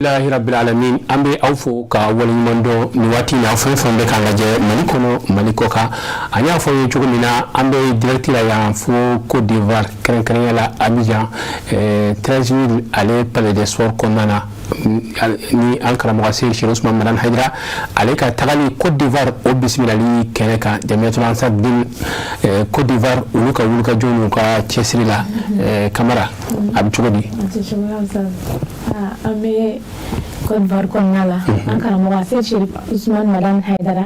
Alhamdulilahi rabbil alamin. An bɛ aw fo ka waleɲuman dɔn nin waati in na, fɛn fɛn bɛ k'an lajɛ Mali kɔnɔ, Mali kɔ kan. An y'a fɔ ye cogo min na, an bɛ direct la yan fo Côte d'Ivoire, kɛrɛnkɛrɛnya la Abidjan, 13 000, ale Palais des Sports kɔnɔna na, ni an karamɔgɔ Seyidi Chérif Ousmane Madani Haidara, ale ka tagali Côte d'Ivoire, o bisimilali kɛnɛ kan, Jamiyatul Ansar Din Côte d'Ivoire, olu ka wulikajɔ n'u ka cɛsiri la. Kamara, a bɛ cogo di? An bɛ Côte d'Ivoire kɔnɔna la. An karamɔgɔ Seyidi Chérif Ousmane Madani Haidara,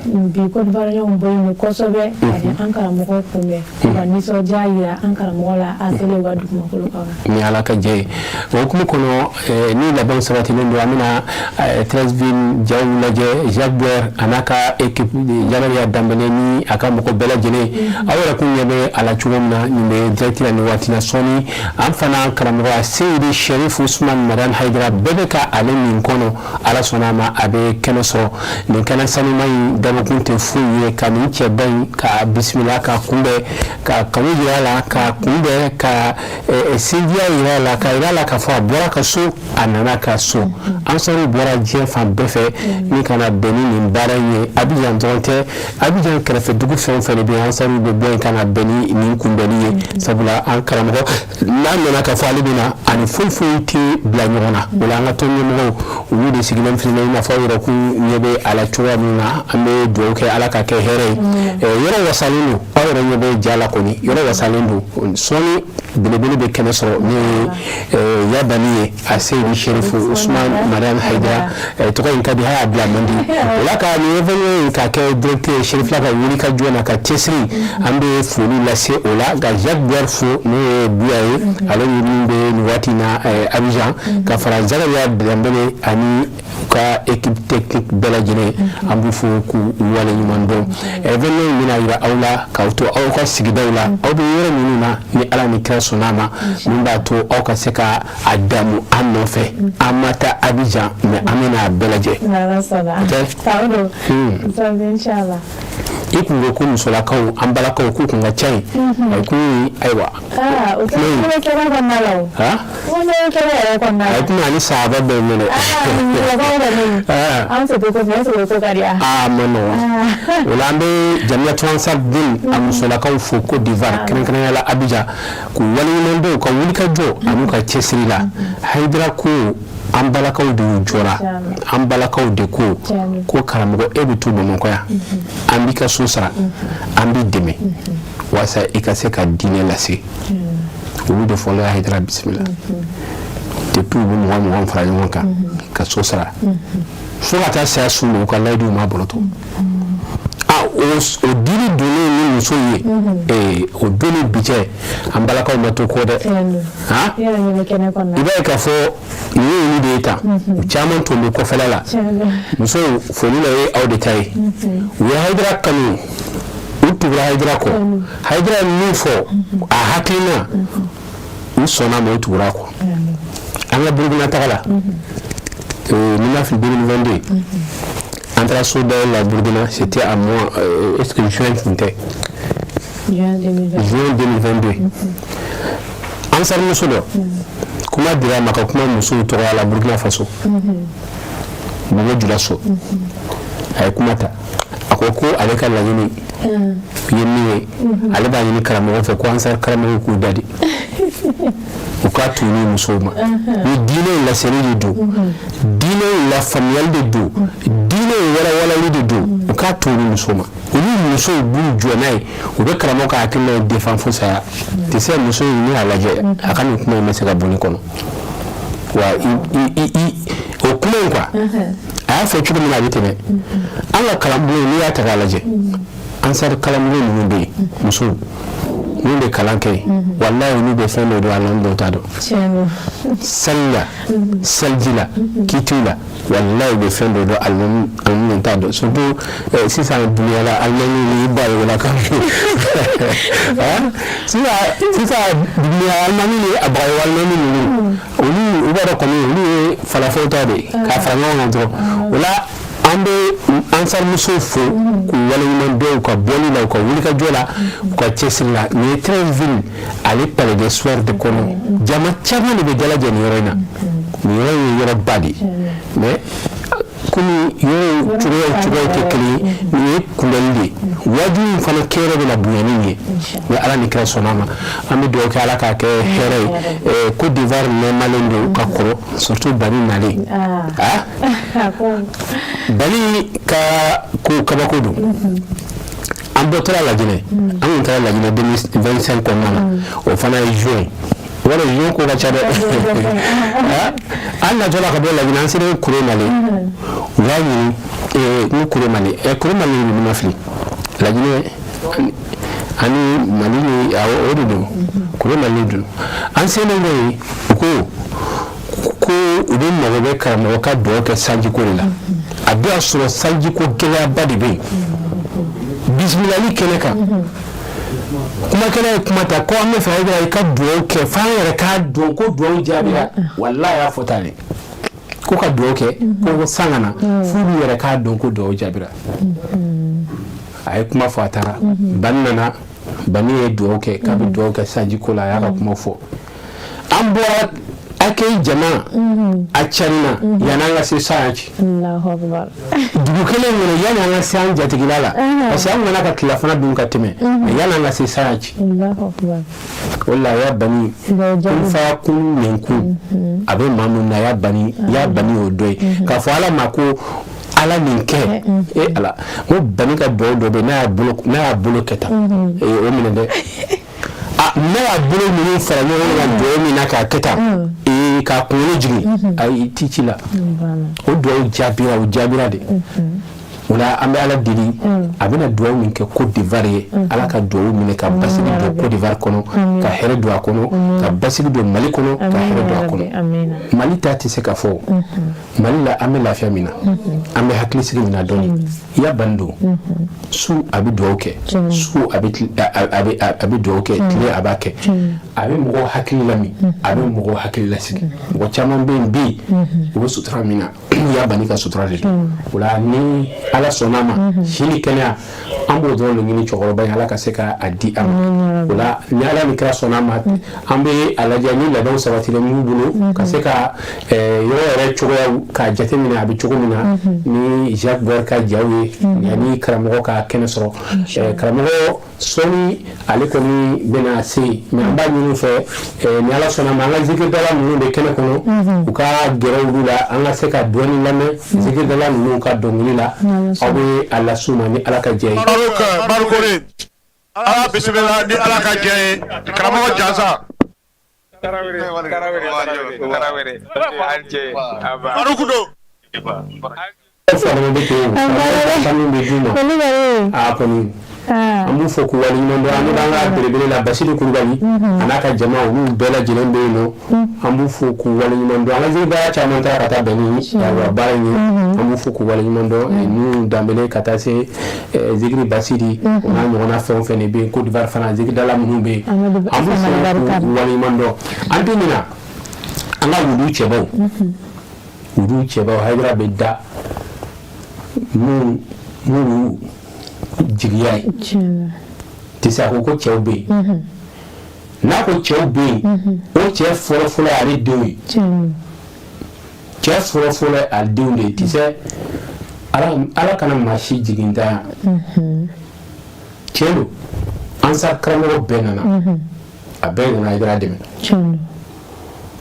bi Côte d'Ivoire ɲɔgɔn bɔ yen kosɛbɛ ka an karamɔgɔ kunbɛn ka nisɔndiya yira an karamɔgɔ la, a selen u ka dugumakolo kan. Ni Ala ka jɛ ye, o hukumu kɔnɔ, ni labɛnw sabatilen don, an bɛna Treichville jaw lajɛ. Jacques Boyer a n'a ka équipe, Zakaria Danbele ni a ka mɔgɔ bɛɛ lajɛlen, aw yɛrɛ kun ɲɛ bɛ a la cogo min na, nin bɛ direct la nin waati la. Sɔɔni, an fana karamɔgɔ Seyidi Chérif Ousmane Madani Haidara, bɛɛ bɛ ka ale min kɔnɔ, Ala sɔnna a ma, a bɛ kɛnɛ sɔrɔ. Nin kɛnɛ sanuma in dabɔkun tɛ foyi ye ka nin cɛba in ka bisimila, ka kunbɛn, ka kanu yira a la, ka kunbɛn, ka sinjiya yira a la, ka yira a la k'a fɔ a bɔra ka so, a nana ka so. Ansariw bɔra diɲɛ fan bɛɛ fɛ ni ka na bɛn ni nin baara in ye. Abidjan dɔrɔn tɛ, Abidjan kɛrɛfɛ dugu fɛn o fɛn de bɛ yen, ansariw bɛ bɔ yen ka na bɛn ni nin kunbɛnni ye, sabula an karamɔgɔ n'a nana k'a fɔ ale bɛ na, ani foyi foyi tɛ bila ɲɔgɔn na. O la, an ka tɔn ɲɛmɔgɔw, olu de sigilen filɛ, i n'a fɔ aw yɛrɛ kun ɲɛ bɛ a la cogoya min na. An bɛ dugawu kɛ, Ala ka kɛ hɛrɛ ye. Yɔrɔ wasalen don, aw yɛrɛ ɲɛ bɛ ja la kɔni, yɔrɔ wasalen don. Sɔɔni, belebele bɛ kɛnɛ sɔrɔ, min ye Yabani ye, a Seyidi Chérif Ousmane Madani Haidara. Tɔgɔ in ka di, hali a bila man di. O la, ka nin événement in ka kɛ direct ye, Chérifila ka wuli ka jɔ na, ka cɛsiri, an bɛ foli lase o la, ka Jacques Boyer fo, n'o ye Buya ye, ale ni min bɛ nin waati in na Abidjan, ka fara Zakaria Danbele ani ka équipe technique bɛɛ lajɛlen, an b'u fo k'u waleɲuman dɔn. Événement in bɛna yira aw la k'aw to aw ka sigidaw la, aw bɛ yɔrɔ minnu na, ni Ala ni kira sɔnna a ma, min b'a to aw ka se ka a damu an nɔfɛ. An ma taa Abidjan, mais an bɛna a bɛɛ lajɛ. N'Ala sɔnna, inchallah. I kun ko ko musolakaw, an balakaw, k'u kun ka ca yen, a kun, ayiwa. O tɛ kɛnɛ kɔnɔna la o. O bɛ kɛnɛ yɛrɛ kɔnɔna la. A ye kuma ani sahaba bɛɛ minɛ. Musolakaw kɔni, an soto ko fɛ, soto ko ka di. Aa, ma nɔgɔn. O la, an bɛ Jamiyatul Ansar Din a musolakaw fo Côte d'Ivoire, kɛrɛnkɛrɛnnenya la Abidjan, k'u waleɲuman dɔn u ka wulikajɔ an'u ka cɛsiri la. Hayidara ko an balakaw de y'u jɔra, an balakaw de ko ko karamɔgɔ, e bɛ to Bamakɔ yan, an b'i ka so sara, an b'i dɛmɛ walasa i ka se ka diinɛ lase. Olu de fɔlɔ ye Hayidara bisimila. Depuis, u bɛ mɔgɔ 20 fara ɲɔgɔn kan ka so sara fo ka taa saya su ma, u ka layiduw ma bɔlɔtɔ. A o dili donnen ni muso ye, o don ni bi cɛ, an balakaw ma to kɔ dɛ. I b'a ye k'a fɔ nin ye olu de ye tan, u caman tun bɛ kɔfɛla la. Musow, foli la ye aw de ta ye. U ye Hayidara kanu, u tugura Hayidara kɔ. Hayidara ye min fɔ, a hakilina, u sɔnna ma, u tugura kɔ. An ka Burukina taga la, ni ma fili, 2022, an taara so dayɛlɛ la Burukina. C'était à mois, est-ce que juin tun tɛ? Juin 2022. Ansar muso dɔ kuma dira a ma ka kuma musow tɔgɔya la Burukina Faso, Bobo Julaso. A ye kuma ta, a ko ko ale ka laɲini ye min ye, ale b'a ɲini karamɔgɔ fɛ ko ansar karamɔgɔw k'u da di, u k'a to ni musow ma, ni diinɛ in laseli de don, diinɛ in lafaamuyali de don, diinɛ in walawalali de don, u k'a to ni musow ma. Olu musow b'u jɔ n'a ye, u bɛ karamɔgɔ ka hakilinaw défend fo saya tɛ se. Muso in, ne y'a lajɛ, a ka nin kuma in bɛ se ka bɔ ne kɔnɔ wa, i o kuma in quoi, a y'a fɔ cogo min na, a bɛ tɛmɛ. An ka kalanbulon, n'i y'a ta k'a lajɛ, ansar kalanbulon ninnu bɛ yen, musow minnu bɛ kalan kɛ yen, walayi, olu bɛ fɛn dɔ dɔn, alimami dɔw t'a dɔn. Sali la, seliji la, kitiw la, walayi, u bɛ fɛn dɔ dɔn, alimami t'a dɔn. Surtout sisan dunuya la, alimami ni ba ye wala kan sisan. Sisan dunuya alimami ni a bagayo alimami ninnu, olu, u b'a dɔn kɔni, olu ye falafɛnw ta de ye k'a fara ɲɔgɔn kan dɔrɔn. O la, an bɛ ansarimusow fo k'u waleɲuman dɔn u ka bɔli la, u ka wulikajɔ la, u ka cɛsiri la. Nin ye Treichville, ale Palais des Sports de kɔnɔ. Jama caman de bɛ dalajɛ nin yɔrɔ in na. Nin yɔrɔ ye yɔrɔba de ye, mais komi yɔrɔw cogoyaw tɛ kelen ye, nin ye kunbɛnli de ye. Wajibi in fana kɛyɔrɔ bɛna bonya ni nin ye, ni Ala ni kira sɔnna a ma. An bɛ dugawu kɛ, Ala k'a kɛ hɛrɛ ye. Côte d'Ivoire nɛɛmalen don ka kɔrɔ, surtout Bani nalen. Ah, Bani ka ko kabako don. An bɔtɔla Lajinɛ, an kun taara Lajinɛ 2025 kɔnɔna na, o fana ye juin wala juin ko ka ca dɛ. An natɔla ka bɔ Lajinɛ, an sera Kuremale, u y'a ɲini ni Kuremale, Kuremale ni ma fili, Lajinɛ ani Mali ni, awɔ, o de don, Kuremale don. An selen dɔ yen, u ko ko u bɛ mago bɛ karamɔgɔ ka dugawu kɛ sanjiko de la. A bɛ y'a sɔrɔ sanjiko gɛlɛyaba de bɛ yen. Bisimilali kɛnɛ kan, kumakɛla ye kuma ta ko an bɛ fɛ i ka dugawu kɛ f'an yɛrɛ k'a dɔn ko dugawu jaabira. Walahi, a y'a fɔ tan de, ko ka dugawu kɛ ko san ka na, f'olu yɛrɛ k'a dɔn ko dugawu jaabira. A ye kuma fɔ, a taara. Bani nana, Bani ye dugawu kɛ k'a bɛ dugawu kɛ sanjiko la. A y'a ka kuma fɔ, an bɔra accueil, jama a carina yanni an ka se Sayaci, dugu kelen kɔnɔ, yanni an ka se an jatigila la, parce que an nana ka tilafana dun ka tɛmɛ, mais yanni an ka se Sayaci, o la a y'a bani kun fa kun nɛnkun a bɛ maa mun na, a y'a bani, y'a bani o dɔ ye k'a fɔ Ala ma ko Ala nin kɛ. E Ala, n ko Bani ka dugawu dɔ bɛ yen, n'a y'a bolo kɛ tan, o minɛ dɛ. A n'a y'a bolo ninnu fara ɲɔgɔn kan dugawu min na k'a kɛ tan, k'a kunkolo jigin, ayi, ti ci la, o dugawu jaabira, o jaabira de. O la an bɛ Ala deli, a bɛna dugawu min kɛ Côte d'Ivoire ye, Ala ka dugawu minɛ ka basigi don Côte d'Ivoire kɔnɔ, ka hɛrɛ don a kɔnɔ, ka basigi don Mali kɔnɔ, ka hɛrɛ don a kɔnɔ. Mali ta tɛ se ka fɔ. Mali la, an bɛ lafiya min na, an bɛ hakilisigi min na dɔɔni, i y'a bani don su, a bɛ dugawu kɛ su, a bɛ dugawu kɛ tile, a b'a kɛ, a bɛ mɔgɔw hakili lami, a bɛ mɔgɔw hakili lasigi. Mɔgɔ caman bɛ yen bi, u bɛ sutura min na, i y'a bani ka sutura de don. O la ni Ala sɔnna a ma, si ni kɛnɛya, an b'o dɔrɔn de ɲini cɛkɔrɔba in, Ala ka se ka a di a ma. O la ni Ala ni kira sɔnna a ma, an bɛ a lajɛ ni labɛnw sabatilen b'u bolo ka se ka yɔrɔ yɛrɛ cogoya k'a jateminɛ, a bɛ cogo min na, ni Jacques Bauer ka jaw ye, ani karamɔgɔ ka kɛnɛ sɔrɔ. Karamɔgɔ sɔnni ale kɔni bɛna se yen, mais an b'a ɲini fɛ, ni Ala sɔnna ma, an ka zikiridala ninnu bɛ kɛnɛ kɔnɔ, u ka gɛrɛ olu la, an ka se ka dɔɔni lamɛn zikiridala ninnu ka dɔnkili la. Aw bɛ a las'u ma ni Ala ka jɛ ye. Barikore, Ala bisimila, ni Ala ka jɛ ye, karamɔgɔ Jansa. Tarawele, Tarawele, Tarawele, Tarawele. Maruku don. Fana bɛ ten, sanu bɛ d'u ma, a kɔni an b'u fɔ k'u waleɲuman dɔn. An bɛ an ka belebele la, Basiru Kulubali a n'a ka jama, olu bɛɛ lajɛlen bɛ yen nɔ, an b'u fo k'u waleɲuman dɔn. An ka zikiridala caman taara ka taa bɛn ni baara in ye, an b'u fo k'u waleɲuman dɔn. Ninnu Danbele ka taa se zikiri Basiri, o n'a ɲɔgɔnna fɛn o fɛn de bɛ yen Côte d'Ivoire fana, zikiridala minnu bɛ yen, an b'u fo k'u waleɲuman dɔn. An tɛ ɲinɛ an ka wulu cɛbaw, wulu cɛbaw, Hayidara bɛ da n'u jigiya ye tɛ se. A ko ko cɛw bɛ yen, n'a ko cɛw bɛ yen, o cɛ fɔlɔ-fɔlɔ y'ale denw ye, cɛ fɔlɔ-fɔlɔ ye ale denw de ye. Tɛ se, Ala kana maa si jigin ta yan. Tiɲɛ don, Ansar karamɔgɔ bɛɛ nana, a bɛɛ nana Hayidara dɛmɛ,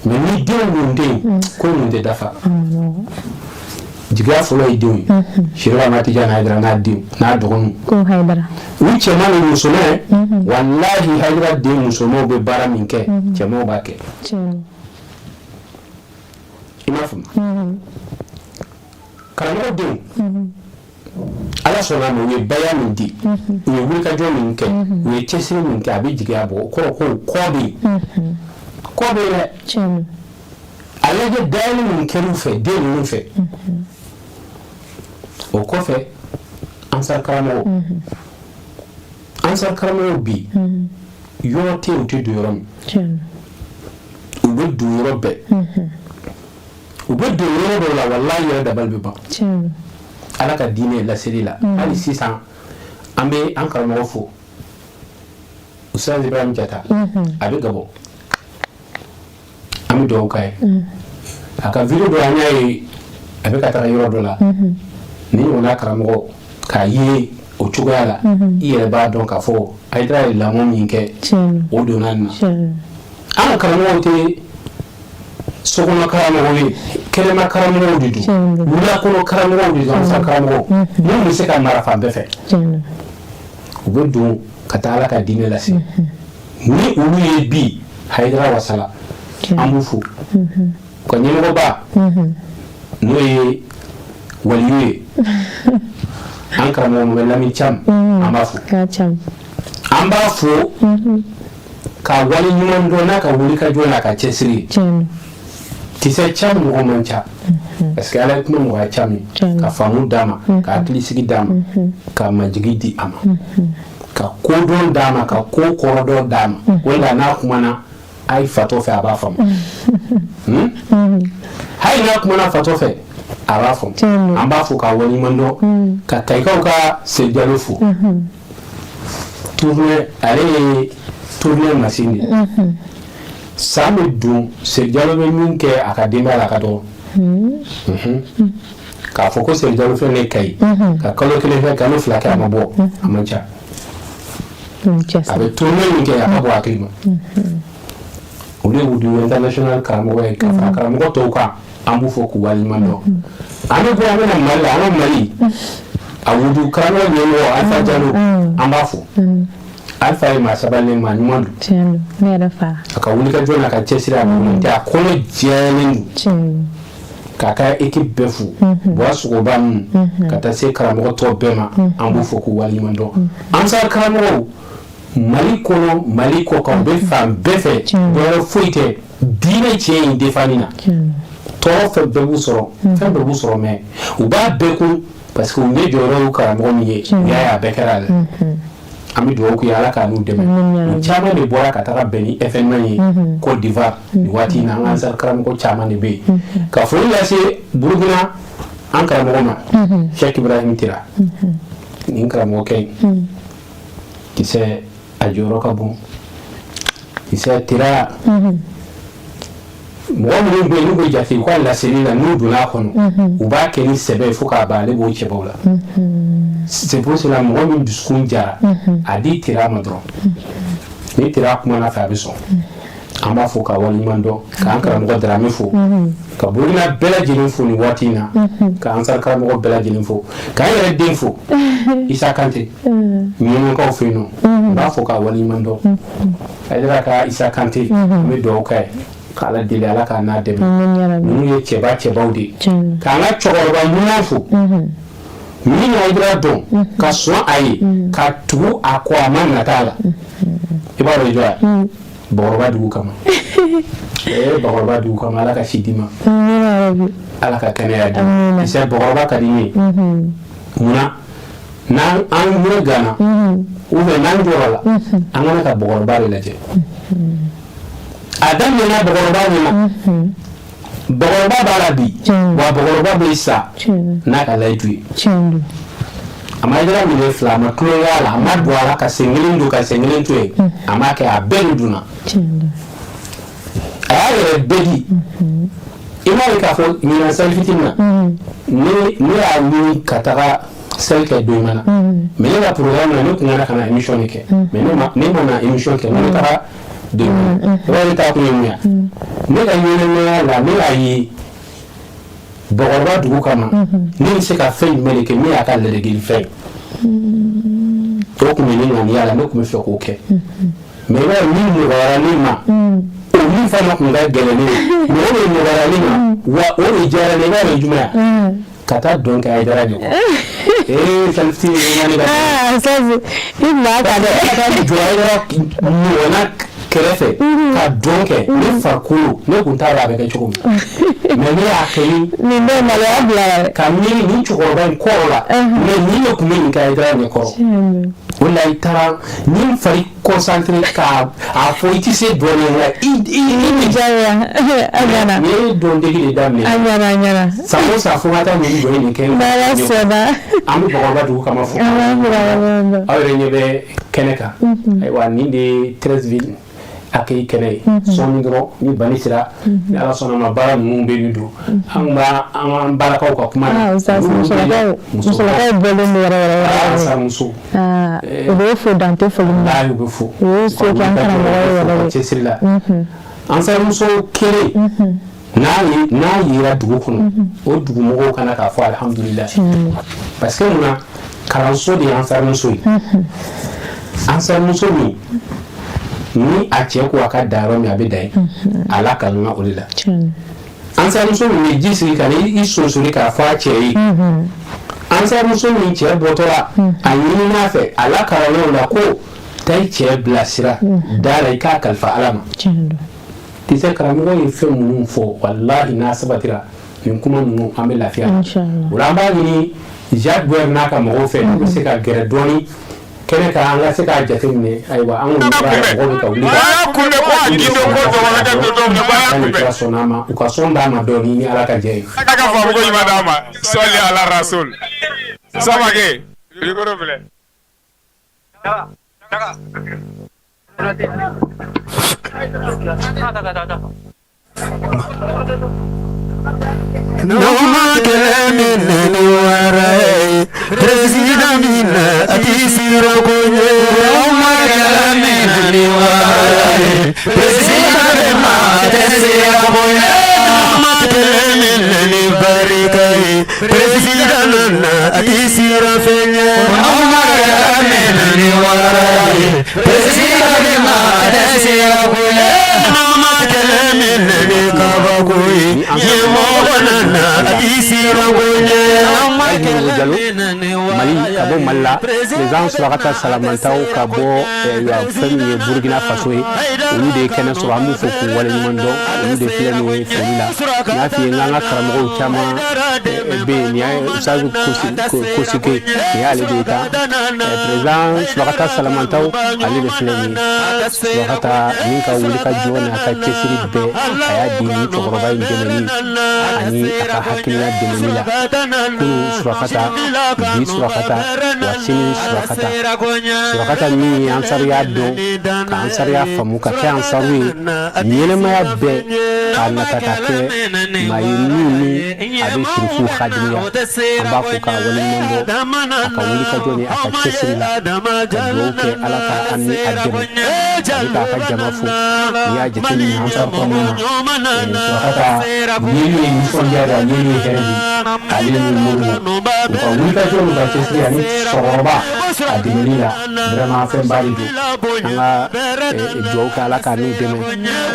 mais ni denw kun tɛ yen, ko ninnu tɛ dafa. Jigiya fɔlɔ ye denw ye, Serifu Amadu Tijani Hayidara n'a denw n'a dɔgɔninw. Ko Hayidara. U cɛman ni musoman, walahi, Hayidara den musomanw bɛ baara min kɛ, cɛmanw b'a kɛ. I m'a faamu? Karamɔgɔ denw, Ala sɔnna a ma, u ye baya min di, u ye wulikajɔ min kɛ, u ye cɛsiri min kɛ, a bɛ jigiya bɔ. O kɔrɔ ko kɔ bɛ yen, kɔ bɛ yen dɛ. A lajɛ dayɛlɛ min kɛr'u fɛ, den ninnu fɛ. O kɔfɛ, Ansar karamɔgɔ, Ansar karamɔgɔ bi, yɔrɔ tɛ yen u tɛ don yɔrɔ min. U bɛ don yɔrɔ bɛɛ, u bɛ don yɔrɔ dɔw la, walahi, yɛrɛ dabali bɛ ban. Ala ka diinɛ laseli la, hali sisan an bɛ an karamɔgɔ fo, Ustaz Ibrahim Jata, a bɛ Gabon, an bɛ dugawu k'a ye. A ka vidéo dɔ, an y'a ye a bɛ ka taga yɔrɔ dɔ la. Ni ɲɔgɔnna karamɔgɔ k'a ye o cogoya la, i yɛrɛ b'a dɔn k'a fɔ Hayidara ye lamɔ min kɛ, o donna nin na. An ka karamɔgɔw tɛ sokɔnɔ karamɔgɔw ye, kɛnɛma karamɔgɔw de don, wula kɔnɔ karamɔgɔw de don. Ansa karamɔgɔw minnu bɛ se ka mara fan bɛɛ fɛ, u bɛ don ka taa Ala ka diinɛ lase. Ni olu ye bi, Hayidara wasala, an b'u fo. U ka ɲɛmɔgɔba, n'o ye waliyu ye, an karamɔgɔ Mohamed Lamine Thiam, an b'a fo, an b'a fo ka wale ɲuman dɔn n'a ka wuli ka jɔ n'a ka cɛsiri. Tisɛ Thiam mɔgɔ man ca, parce que Ala ye kuma nɔgɔya Thiam ye, ka faamu d'a ma, ka hakilisigi d'a ma, ka majigi di a ma, ka kodɔn d'a ma, ka ko kɔrɔdɔn d'a ma. O la, n'a kumana a ye fatɔ fɛ, a b'a faamu. Hali n'a kumana fatɔ fɛ, a b'a faamu. An b'a fo k'a waleɲuman dɔn, ka Kayikaw ka Sejalo fo. Tournée, ale ye tournée machine de ye. San bɛ don, Sejalo bɛ min kɛ a ka denbaya la, a ka dɔgɔ. K'a fɔ ko Sejalo filɛ ne Kayi ka kalo 1 kɛ, kalo 2 kɛ, a ma bɔ, a man ca. A bɛ tournée min kɛ, a ka bɔ hakili ma. Olu ye Wudu International karamɔgɔ ye, ka fara karamɔgɔ tɔw kan. An b'u fɔ k'u waleɲuman dɔn. An bɛ bɔ, an bɛ na Mali la. An ka Mali a wudu karamɔgɔ ɲɛmɔgɔ Alpha Jalo, an b'a fo. Alpha ye maa sabalilen, maa ɲuman don. A ka wulikajɔ n'a ka cɛsiri, a tɛ a kɔnɔ jɛlen don. K'a ka équipe bɛɛ fo, Buwa Sogoba ninnu, ka taa se karamɔgɔ tɔw bɛɛ ma, an b'u fo k'u waleɲuman dɔn. Ansar karamɔgɔw, Mali kɔnɔ, Mali kɔ kan, u bɛ fan bɛɛ fɛ. Dɔwɛrɛ foyi tɛ, diinɛ tiɲɛ in defanni na. Tɔɔrɔ fɛn bɛɛ b'u sɔrɔ, fɛn bɛɛ b'u sɔrɔ, mais u b'a bɛɛ kun, parce que u ɲɛ jɔyɔrɔ y'u karamɔgɔ min ye, u y'a ye a bɛɛ kɛra la. An bɛ dugawu k'u ye, Ala k'a n'u dɛmɛ. U caman de bɔra ka taga bɛn ni événement ye Côte d'Ivoire nin waati in na. An ka ansar karamɔgɔ caman de bɛ yen. Ka foli lase Burukina an karamɔgɔ ma, Cheikh Ibrahim Tira. Nin karamɔgɔkɛ in kisɛ, a jɔyɔrɔ ka bon. Kisɛ Tira, mɔgɔ minnu bɛ yen n'u bɛ jate u ka laseli la, n'u donna a kɔnɔ, u b'a kɛ ni sɛbɛ ye fo k'a ban, ale b'o cɛbaw la. C'est pour cela, mɔgɔ min dusukun jara, a di Tira ma dɔrɔn, ni Tira kumana fɛ, a bɛ sɔn. An b'a fɔ k'a waleɲuman dɔn, k'an karamɔgɔ Darame fo, ka Burukina bɛɛ lajɛlen fo nin waati in na, ka ansar karamɔgɔ bɛɛ lajɛlen fo, k'an yɛrɛ den fo, Isa Kante, ɲɛnakaw fɛ yen nɔ. N b'a fɔ k'a waleɲuman dɔn. Hayidara ka Isa Kante, an bɛ dugawu k'a ye, k'Ala deli, Ala k'a n'a dɛmɛ. Ninnu ye cɛba cɛbaw de ye. K'an ka cɛkɔrɔba ɲuman fo, min Hayidara dɔn, ka sɔn a ye, ka tugu a kɔ, a ma nata la. I b'a dɔn jɔn ya? Bakɔrɔba dugu kama. Ee, bakɔrɔba dugu kama, Ala ka si d'i ma, Ala ka kɛnɛya di. Kisɛ, bakɔrɔba ka di n ye. Munna n'an an ɲɛ ganna ou bien n'an jɔrɔ la, an kana ka bakɔrɔba de lajɛ. A daminɛna bakɔrɔba ɲɛna, bakɔrɔba b'a la bi, wa bakɔrɔba bɛ sa n'a ka layidu ye. A ma Hayidara minɛ fila, a ma tulonkɛ a la, a ma don a la ka sen kelen don, ka sen kelen to yen, a m'a kɛ, a bɛɛ de donna. A y'a yɛrɛ bɛɛ di. I m'a ye k'a fɔ ɲinan sali fitinin na, ne y'a ɲini ka taga sali kɛ don na, mais ne ka programme na, ne kun kana ka na émission de kɛ, mais ne ma na émission kɛ, ne taara don na. I b'a ye, ne taa kun ye mun ye? Ne ka ɲɛnɛmaya la, ne y'a ye bakɔrɔba dugu kama, ne bɛ se ka fɛn jumɛn de kɛ min y'a ka ladegeli fɛn ye? O tun bɛ ne ŋaniya la, ne tun bɛ fɛ k'o kɛ. Mais i b'a ye, min nɔgɔyara ne ma, o min fana tun ka gɛlɛn ne ye, mɔgɔ de nɔgɔyara ne ma, wa o de diyara ne. I b'a ye jumɛn ye? Ka taa dɔn kɛ Hayidara de kɔ. Ee, salifitini ma ne ka Ah, ça c'est i tun b'a ta dɛ. Ka taa jɔ Hayidara ɲɔgɔnna kɛrɛfɛ ka dɔn kɛ, ne farikolo, ne kun t'a dɔn a bɛ kɛ cogo min, mais ne y'a kɛ ni Nin bɛɛ maloya bila la dɛ. Ka miiri nin cɛkɔrɔba in kɔrɔ la, mais nin de tun bɛ nin kɛ Hayidara ɲɛkɔrɔ. O la, i taara ni n fari concentré k'a a fɔ, i tɛ se dɔɔnin la, i Diyagoya, a ɲɛna. Ni ye dɔndegi de daminɛ. A ɲɛna, a ɲɛna. San o san, fo n ka taa nin dɔn nin kɛ. N'Ala sɔnna. An bɛ bakɔrɔba dugu kama fo. An b'a fɔ ka waleɲuman dɔn. Aw yɛrɛ ɲɛ bɛ kɛnɛ kan. Ayiwa, nin de ye Treichville. accueil kɛnɛ ye sɔɔni dɔrɔn ni bani sera, ni Ala sɔnna ma, baara ninnu bɛ nin don an b'a an balakaw ka kuma na. Musolakaw, musolakaw bɔlen don yɛrɛ yɛrɛ yɛrɛ. Ansamuso. U bɛ fo dan tɛ foli min na. U bɛ fo. U y'u se kɛ an karamɔgɔ ye yɛrɛ de. Cɛsiri la. Ansamuso kelen n'a yera dugu kɔnɔ, o dugumɔgɔw kana k'a fɔ alihamudulilayi, parce que munna? Kalanso de ye ansamuso ye. Ansamuso min ni a cɛ ko a ka da yɔrɔ min, a bɛ da yen, a lakalana o de la. Ansamuso min bɛ ji sigi ka i sonsori k'a fɔ a cɛ ye. Ansamuso min cɛ bɔtɔ la, a ɲinin'a fɛ, a lakalana o la ko taa i cɛ bilasira da la, i k'a kalifa Ala ma. Tisɛ karamɔgɔ ye fɛn minnu fɔ, walahi n'a sabatira nin kuma ninnu, an bɛ lafiya. O la an b'a ɲini Jacques Boyer n'a ka mɔgɔw fɛ, n'u bɛ se ka gɛrɛ dɔɔni kɛnɛ kan, an ka se k'a jateminɛ. Ayiwa, an kɔni b'a la, mɔgɔw bɛ ka wuli. A y'a kunbɛn ko a gindo ko dɔgɔkɛ to don min ko a y'a kunbɛn. Sɔnna a ma, u ka sɔn d'a ma dɔɔni ni Ala ka jɛ ye. Ala ka faamuko ɲuman d'a ma. Sɔli ala rasul. Samake, micro filɛ. Président min a ti siran ko ɲɛ. Ma kɛlɛ min ni wara ye, président bɛ ma tɛ siran ko ɲɛ. Ma kɛlɛ min ni barika ye, président nana a ti siran fɛn ɲɛ. Ma kɛlɛ min ni wara ye, président bɛ ma tɛ siran ko ɲɛ. Ma kɛlɛ min ni kabako ye, ɲɛmɔgɔ nana a ti siran ko ɲɛ. Jalo Mali, ka bɔ Mali la, président Surakata Salamantaw ka bɔ fɛn min ye Burukina Faso ye, olu de ye kɛnɛ sɔrɔ. An b'u fo k'u waleɲuman dɔn. Olu de filɛ nin ye foli la. N y'a f'i ye n k'an ka karamɔgɔw caman bɛ yen. Nin y'a Usazu Kosike, nin y'ale de ye tan. Président Surakata Salamantaw, ale de filɛ nin ye. Surakata min ka wuli ka jɔ n'a ka cɛsiri bɛɛ, a y'a di nin cɛkɔrɔba in dɛmɛni ani a ka hakilina dɛmɛni la. Kunun Surakata, bi Surakata, wa sini Surakata. Surakata min ye ansariya dɔn, ka ansariya faamu, ka kɛ ansaru ye ɲɛnɛmaya bɛɛ, k'a nata ka kɛ maa ye min ni a bɛ sirifu hadimuya. An b'a fo k'a waleɲuman dɔn a ka wulikajɔ ni a ka cɛsiri la, ka dugawu kɛ Ala ka an ni a dɛmɛ. A bɛ k'a ka jama fo. N'i y'a jateminɛ ansar kɔnɔna na, Surakata yeli ye nisɔndiya de ye, yeli ye hɛrɛ de ye. Ale ni Moribo, u ka wulikajɔ n'u ka cɛsiri ani cɛkɔrɔba a dɛmɛni la, vraiment fɛnba de don. An ka dugawu kɛ Ala k'a n'u dɛmɛ.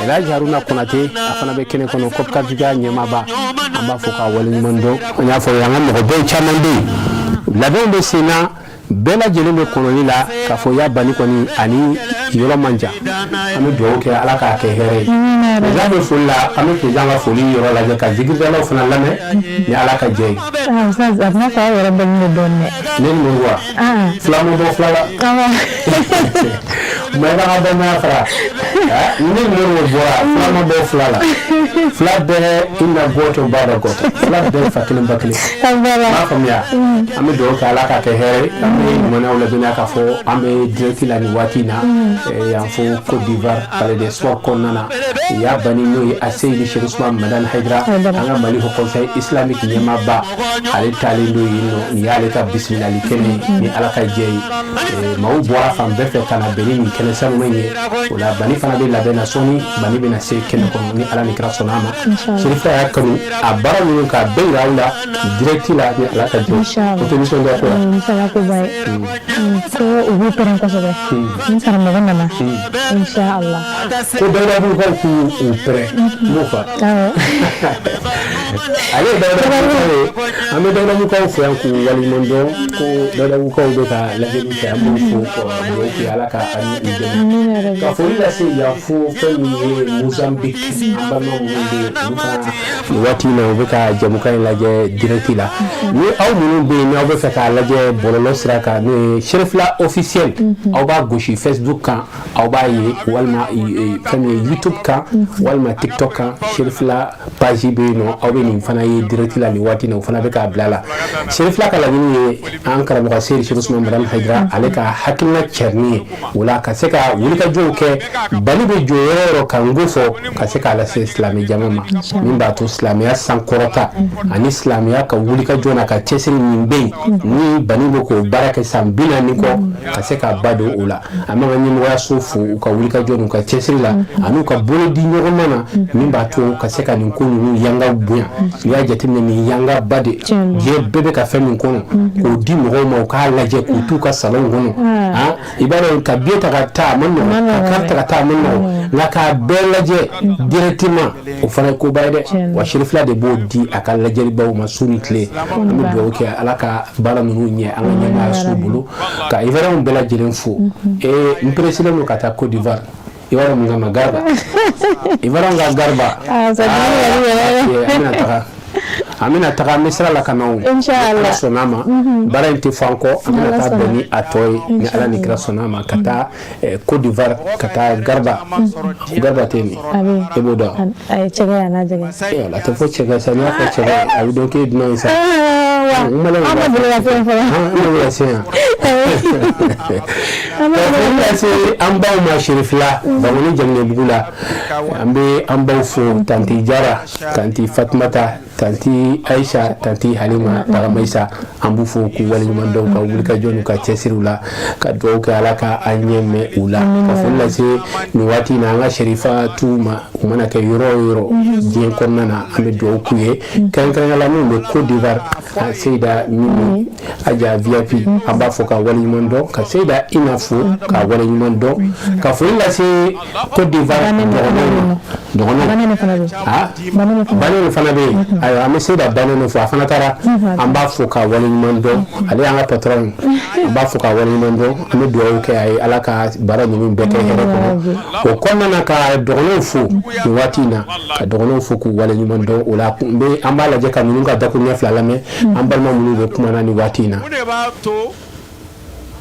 Elhaji Haruna Konate, a fana bɛ kɛnɛ kɔnɔ, COP4 ɲɛmaaba, an b'a fɔ k'a waleɲuman dɔn. An y'a fɔ an ka mɔgɔbaw caman bɛ yen, labɛnw bɛ sen na, bɛɛ lajɛlen bɛ kɔnɔni la k'a fɔ ya bani kɔni ani yɔrɔ man jan. An bɛ dugawu kɛ Ala k'a kɛ hɛrɛ ye. Président bɛ foli la, an bɛ président ka foli yɔrɔ lajɛ ka zikiridalaw fana lamɛn ni Ala ka jɛ ye. Ustaz, a bɛna fɔ aw yɛrɛ bɛnnen don dɔɔnin dɛ. Ne ni Moribo wa? Fila ma bɔ fila la. Ma i b'a ka balimaya fara. Ne ni Moribo bɔra, fila ma bɔ fila la. Fila bɛɛ inna goto baba goto. Fila bɛɛ fa kelen ba kelen. M'a faamuya. An bɛ dugawu kɛ Ala k'a kɛ hɛrɛ ye. An bɛ limaniyaw ladɔnniya k'a fɔ an bɛ direct la nin waati in na yan fo Côte d'Ivoire, Palais des Sports kɔnɔna na. Ya bani n'o ye Aseyidi Cheikh Ousmane Madani Haidara, an ka Mali Haut Conseil islamique ɲɛmaaba, ale taalen don yen nɔ. Nin y'ale ka bisimilali kɛnɛ ye ni Ala ka jɛ ye. Maaw bɔra fan bɛɛ fɛ ka na bɛn ni nin kɛnɛ sanuma in ye. O la bani fana bɛ labɛn na, sɔɔni bani bɛna se kɛnɛ kɔnɔ ni Ala ni kira sɔnna a ma. Serifa y'a kanu a baara ninnu k'a bɛɛ yira aw la direct la ni Ala ka jɛ ye. O tɛ nisɔndiya ko ye? Nisɔndiya koba ye. Ko u b'u pɛrɛn kosɛbɛ ni karamɔgɔ nana, inshallah. Ko Dawudabugukaw k'u u pɛrɛn, n m'o fa. Ale ye Dawudabugukaw ye. An bɛ Dawudabugukaw fo yan k'u waleɲuman dɔn ko Dawudabugukaw bɛ ka lajɛli kɛ. An b'u fo ka dugawu kɛ Ala ka an ni u dɛmɛ. Ka foli lase yan fo fɛn min ye Mozambique, an balima minnu bɛ yen, olu fana nin waati in na u bɛ ka jɛmukan in lajɛ direct la. Ni aw minnu bɛ yen, n'aw bɛ fɛ k'a lajɛ bɔlɔlɔ sira kan, n'o ye Cherifla officiel, aw b'a gosi Facebook kan, aw b'a ye, walima fɛn min ye YouTube kan, walima TikTok kan, Cherifla page bɛ yen nɔ, aw bɛ nin fana ye direct la nin waati in na, o fana bɛ k'a bila la. Cherifla ka laɲini ye an karamɔgɔ Seyidi Cheikh Ousmane Madani Haidara, ale ka hakilina cɛrinni ye o la ka se ka wulikajɔw kɛ bani bɛ jɔ yɔrɔ o yɔrɔ ka n ko fɔ ka se k'a lase silamɛ jama ma min b'a to silamɛya sankɔrɔta ani silamɛya ka wulikajɔ n'a ka cɛsiri min bɛ yen ni bani bɛ k'o baara kɛ san 40 kɔ ka se k'a ba don o la. An b'an ka ɲɛmɔgɔyaso fo u ka wulikajɔ n'u ka cɛsiri la an'u ka bolo di ɲɔgɔnma na min b'a to ka se ka nin ko ninnu yanga bonya. N'i y'a jateminɛ nin yangaba de diɲɛ bɛɛ bɛ ka fɛn min kɔnɔ k'o di mɔgɔw ma u k'a lajɛ k'u t'u ka salonw kɔnɔ, i b'a dɔn ka billet ta ka taa a man nɔgɔn, ka carte ta ka taa a man nɔgɔn, nka k'a bɛɛ lajɛ directement o fana ye koba ye dɛ. Wa Cherifila de b'o di a ka lajɛlibaw ma su ni tile. An bɛ dugawu kɛ Ala ka baara ninnu ɲɛ an ka ɲɛmaayaso bolo, ka Ivoirienw bɛɛ lajɛlen fo. Ee, n pressé don ka taa Côte d'Ivoire, i b'a dɔn mun kama? Garba, Ivoirienw ka garba. An bɛna taga, an bɛna taga, an bɛ sira la ka na o. Ala sɔnna a ma, baara in tɛ fɔ an kɔ. An bɛna taa bɛn ni a tɔ ye ni Ala ni kira sɔnna a ma, ka taa Côte d'Ivoire, ka taa garba. Garba tɛ nin, e b'o dɔn? A tɛ fɔ cɛkɛ sa, n'i y'a fɔ cɛkɛ a bɛ dɔn k'e ye dunan ye sa. An ma se yan lase an baw ma Cherifila Bankoni Jaminɛbugu la. An bɛ an baw fo, tanti Jara, tanti Fatumata, tanti Aisha, tanti Halima Tagamayisa. An b'u fo k'u waleɲuman dɔn ka wulikajɔ n'u ka cɛsiriw la, ka dugawu kɛ Ala ka an ɲɛ mɛn u la. Ka foli lase nin waati in na an ka Sherifa tuw ma, u mana kɛ yɔrɔ o yɔrɔ diɲɛ kɔnɔna na, an bɛ dugawu k'u ye, kɛrɛnkɛrɛnnenya la minnu bɛ Côte d'Ivoire, Seyida Mimi Aja VIP, an b'a fɔ ka waleɲuman dɔn, ka Seyida Ina fo ka waleɲuman dɔn, ka foli lase Côte d'Ivoire dɔgɔnɔw ma. Dɔgɔnɔw Banene fana bɛ yen. Ayiwa, an bɛ Seyida Banene fo, a fana taara, an b'a fo ka waleɲuman dɔn. Ale y'an ka patron ye, an b'a fo ka waleɲuman dɔn. An bɛ dugawu kɛ a ye, Ala ka baara ninnu bɛɛ kɛ hɛrɛ kɔnɔ. O kɔnɔna na, ka dɔgɔnɔw fo nin waati in na, ka dɔgɔnɔw fo k'u waleɲuman dɔn. O la, an b'a lajɛ ka ninnu ka dakuruɲɛ fila lamɛn, an balima minnu bɛ kuma na nin waati in na. Mun de b'a to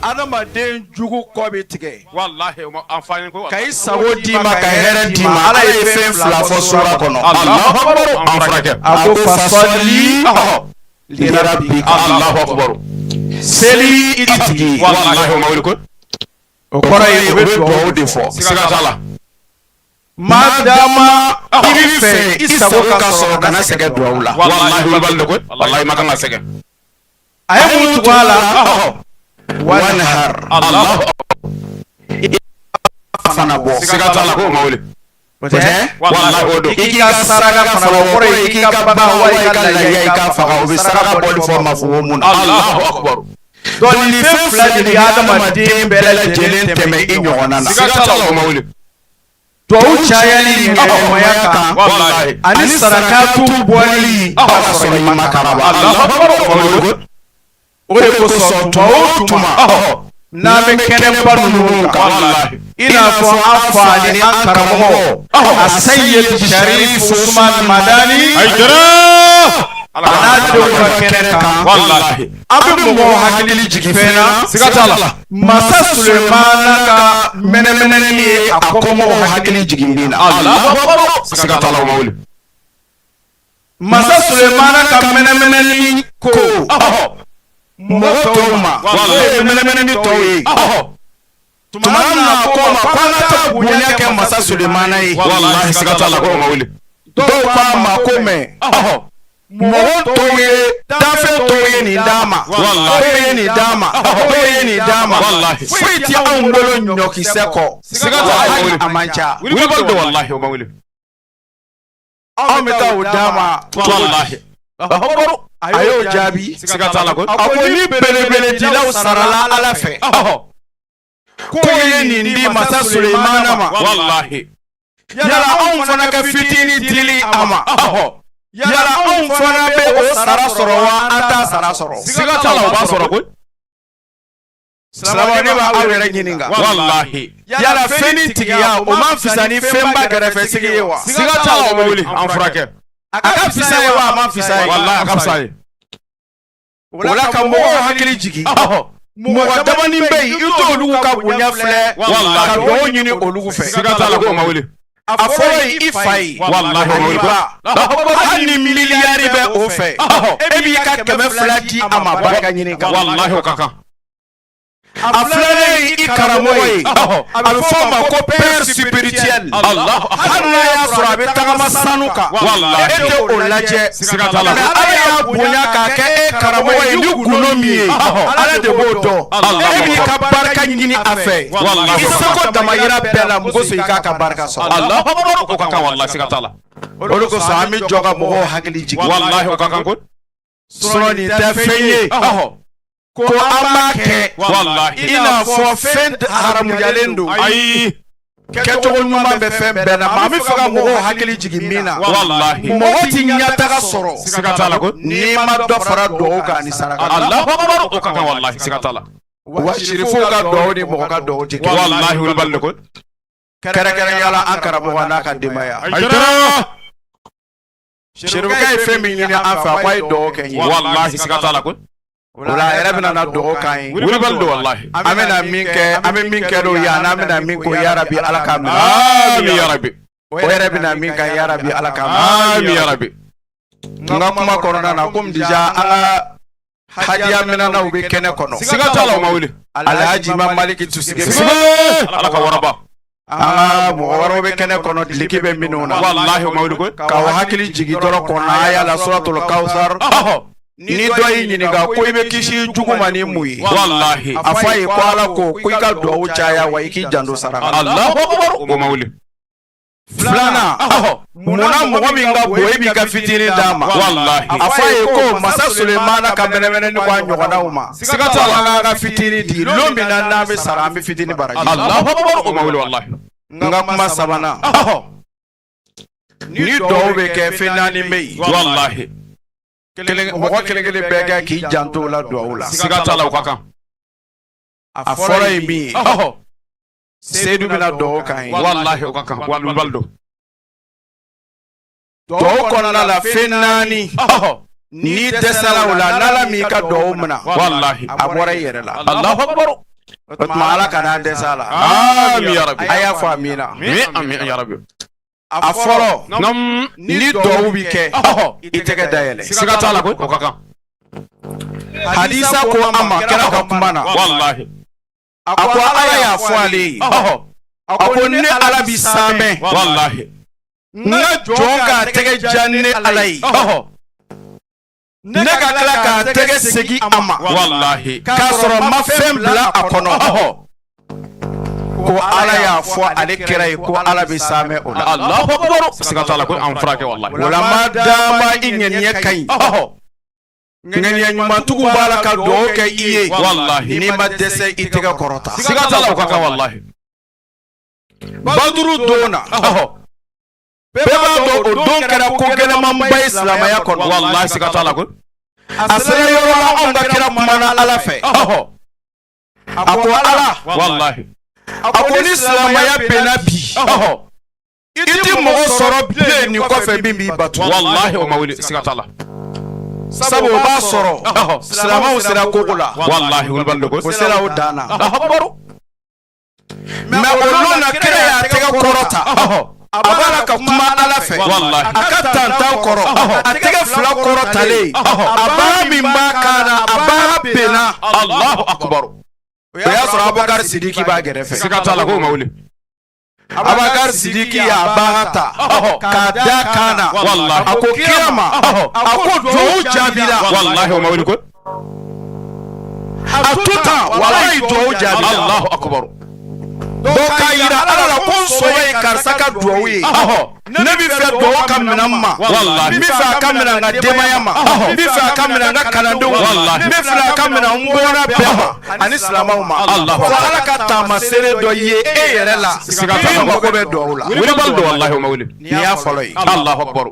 adamaden jugu kɔ bɛ tigɛ? Walahi an fa ye ko ka i sago d'i ma, ka hɛrɛ d'i ma. Ala ye fɛn fila fɔ sura kɔnɔ. Allahu akbar, an furakɛ. A ko fasɔli lirabika. Allahu akbar. Seli i tigi. Walahi o ma wuli ko. O kɔrɔ ye u bɛ dugawu de fɔ. Siga t'a la. Maa dama i bɛ fɛ i sago ka sɔrɔ, kana sɛgɛn dugawu la. Walahi wulibali de koyi. Walahi ma kan ka sɛgɛn. A ye mun tugu a la? Wanhar. Allahu fana bɔ. Siga t'a la ko o ma wuli. O tɛ? Walahi o don. I k'i ka saraka fana bɔ, o kɔrɔ ye i k'i ka bagan wa i ka lahiya i k'a faga. O bɛ saraka bɔli fɔ mafumu mun na? Allahu akbar. Donc nin fɛn fila de bɛ adamaden bɛɛ lajɛlen tɛmɛ i ɲɔgɔnna na. Siga t'a la o ma wuli. Duwawu cayali ɲumanya kan Walahi. ani sarakatu bɔli ka sɔrɔ i ma karaba. Allahu akbar, o ma wuli ko. O de kosɔn tuma o tuma n'an bɛ kɛnɛba ninnu kan, Walahi. i n'a fɔ an fa ni an karamɔgɔ a Sayyid Sharif Usman Madani Hayidara. a n'a denw ka kɛnɛ kan, Walahi. an bɛ mɔgɔw hakili jigin fɛn na. Siga t'a la. Masa Sulemana ka mɛnɛmɛnɛni ye a kɔmɔgɔw hakili jigin min na. Allahu akbar. Siga t'a la o ma wuli. Masa Sulemana ka mɛnɛmɛnɛni ko mɔgɔ tɔw ma, n'o ye mɛnɛmɛnɛni tɔw ye. Tuma min na a ko ma ko an ka taa bonya kɛ Masa Sulemana ye. Walahi siga t'a la ko o ma wuli. Dɔw k'a ma ko mais mɔgɔ tɔw ye, danfɛn tɔw ye nin d'a ma, dɔw ye nin d'a ma, dɔw ye nin d'a ma, foyi tɛ anw bolo ɲɔkisɛ kɔ. Siga t'a la o ma hali wuli. a man ca. Wulibali don, walahi o ma wuli. Anw bɛ taa o d'a ma. Walahi. A y'o jaabi. Siga t'a la ko. A ko ni belebeledilaw sarala Ala fɛ, ko ye nin di Masa Sulemana ma, Walahi. yala anw fana ka fitinin dili a ma, yala anw fana bɛ o sara sɔrɔ wa an t'a sara sɔrɔ? Siga t'a la o b'a sɔrɔ koyi. Silamɛw, ne b'aw yɛrɛ ɲininka. Walahi. Yala fɛnnin tigiya o man fisa ni fɛnba kɛrɛfɛsigi ye wa? Siga t'a la o ma wuli, an furakɛ. A ka fisa ye wa a man fisa ye? Walahi a ka fisa ye. O la ka mɔgɔw hakili jigin, mɔgɔ damanin bɛ yen, i t'olu ka bonya filɛ Walahi. ka dugawu ɲini olu fɛ. Siga t'a la k'o ma wuli. A fɔlɔ ye i fa ye. Walahi o ma ani wuli. ba, hali ni miliyari bɛ o fɛ, e b'i ka 200 di a ma barika ɲini kama. Walahi o ka kan. A filanan ye i karamɔgɔ ye, a bɛ fɔ o ma ko père spirituel. Hali n'a y'a sɔrɔ a bɛ tagama sanu kan, e tɛ o lajɛ. Siga t'a la. Mais Ala y'a bonya k'a kɛ e karamɔgɔ ye ni gundo min ye, Ala de b'o dɔn. E b'i ka barika ɲini a fɛ, i seko damayira bɛɛ la, mɔgɔ sɔn i k'a ka barika sɔrɔ. Allahu akbar, o ka kan wallahi, siga t'a la. O de kosɔn an bɛ jɔ ka mɔgɔw hakili jigin. Wallahi, o ka kan ko. Sinon nin tɛ fɛn ye ko an b'a kɛ Wallahi. i n'a fɔ fɛn haramuyalen don. Ayi. Kɛcogo ɲuman bɛ fɛn bɛɛ la. Maa bɛ fɛ ka mɔgɔw hakili jigin min na, Wallahi. mɔgɔ ti ɲɛtaga sɔrɔ Siga t'a la ko. n'i ma dɔ fara dugawu kan ani saraka. Allahu akbar, o ka kan wallahi, siga t'a la. Wa sirifuw ka dugawu ni mɔgɔ ka dugawu tɛ kelen. Wallahi, wulibali de ko. Kɛrɛnkɛrɛnnenya la, an karamɔgɔ n'a ka denbaya. Ayi. Sirifukɛ ye fɛn min ɲini an fɛ, a ko a ye dugawu kɛ n ye. Wallahi, siga t'a la ko. O la, a yɛrɛ bɛna na dugawu k'an ye. Wulibali don wallahi. An bɛna min kɛ, an bɛ min kɛ n'o ye, ani an bɛna min ko, yarabi Ala k'a minɛ. Amin ya rabbi. O yɛrɛ bɛna min kɛ, yarabi Ala k'a minɛ. Amin ya rabbi. N ka kuma kɔnɔna na, komi déjà an ka hadiya minɛnaw bɛ kɛnɛ kɔnɔ. Siga t'a la, o ma wuli. Alhaji Ma Maliki Tusige. Ala ka waraba. An ka mɔgɔ wɛrɛw bɛ kɛnɛ kɔnɔ, diliki bɛ minnu na. Wallahi, o ma wuli ko. K'aw hakili jigin dɔrɔn kɔnɔ aya la, suratul Kawusar. Ni dɔ y'i ɲininka ko i bɛ kisi jugu ma ni mun ye, Wallahi. a fɔ a ye ko Ala ko i ka dugawu caya, wa i k'i janto saraka la. Allahu akbar, o ma wuli. Filanan, munna mɔgɔ min ka bon, e b'i ka fitinin d'a ma? Wallahi. A fɔ a ye ko masa Sulemana ka mɛnɛmɛnɛni ko a ɲɔgɔnnaw ma. Siga t'a la. An k'an ka fitinin di, lon min na n'an bɛ sara, an bɛ fitinin baraji. Allahu akbar, o ma wuli wallahi. N ka kuma sabanan, ni dugawu bɛ kɛ, fɛn naani bɛ yen. Wallahi. Kelen, mɔgɔ kelen kelen bɛɛ kɛ k'i janto o la dugawu la. Siga t'a la, o ka kan. A fɔlɔ ye min ye, Seyidu bɛna dugawu k'an ye. Wallahi, o ka kan, wulibali don. Dugawu kɔnɔna la, fɛn naani, n'i dɛsɛra o la, n'Ala m'i ka dugawu minɛ, Wallahi. a bɔra i yɛrɛ la. Allahu akbar. O tuma, Ala kana an dɛsɛ a la. Amin ya rabbi. A y'a fɔ amina. Amin, amin ya rabbi. A fɔlɔ, Nam. ni dugawu bi kɛ, i tɛgɛ dayɛlɛ. Siga t'a la ko, o ka kan. Hadisa ko an ma, kira ka kuma na, Wallahi. a ko Ala y'a fɔ ale ye, a ko ne Ala bi sanmɛ Wallahi. n ka jɔn k'a tɛgɛ ja ne Ala ye, ne ka tila k'a tɛgɛ segin a ma Wallahi. k'a sɔrɔ n ma fɛn bila a kɔnɔ. Ko Ala y'a fɔ ale kira ye ko Ala bɛ sanmɛ o la. Allahu akbar, siga t'a la ko an furakɛ wallahi. O la, ma dama i ŋaniya ka ɲi, ŋaniya ɲumantigiw b'a la ka dugawu kɛ i ye, Wallahi. n'i ma dɛsɛ, i tɛgɛ kɔrɔta. Siga t'a la, o ka kan wallahi. Baduru don na, bɛɛ b'a dɔn o don kɛra ko gɛlɛmanba ye silamɛya kɔnɔ. Wallahi, siga t'a la ko. A sera yɔrɔ la, anw ka kira kumana Ala fɛ, a ko Ala, Wallahi. a ko ni silamɛya bɛnna bi, i ti mɔgɔ sɔrɔ bilen nin kɔfɛ min b'i bato. Wallahi, o ma wuli, siga t'a la. Sabu o b'a sɔrɔ silamɛw sera koko la. Wallahi, wulibali don ko. O sera o dan na. Allahu akbar. Mais o lon na, kira y'a tɛgɛ kɔrɔta, a b'a la ka kuma Ala fɛ. Wallahi. A ka tantan kɔrɔ, a tɛgɛ fila kɔrɔtalen, a baara min b'a kan na, a baara benna. Allahu akbar. O y'a sɔrɔ Abubakar Sidiki b'a gɛrɛfɛ. Siga t'a la ko o ma wuli. Abubakar Sidiki y'a baara ta k'a da kan na. Wallahi. A ko kira ma, a ko duwawu jaabira. Wallahi, o ma wuli ko. A to tan, walayi, duwawu jaabira. Allahu akbar. Dɔw k'a yira Ala la ko n sɔrɔ ye karisa ka duwawu ye. Ne bɛ fɛ duwawu ka minɛ n ma. Wallahi. N bɛ fɛ a ka minɛ n ka denbaya ma. N bɛ fɛ a ka minɛ n ka kalandenw ma. Wallahi. N bɛ fɛ a ka minɛ n bɔnna bɛɛ ma ani silamɛw ma. Allahu Fo Ala ka taamasere dɔ ye e yɛrɛ la Siga t'a la. i mago bɛ duwawu la. Wulibali don wallahi, o ma wuli. Nin y'a fɔlɔ ye. Allahu akbar.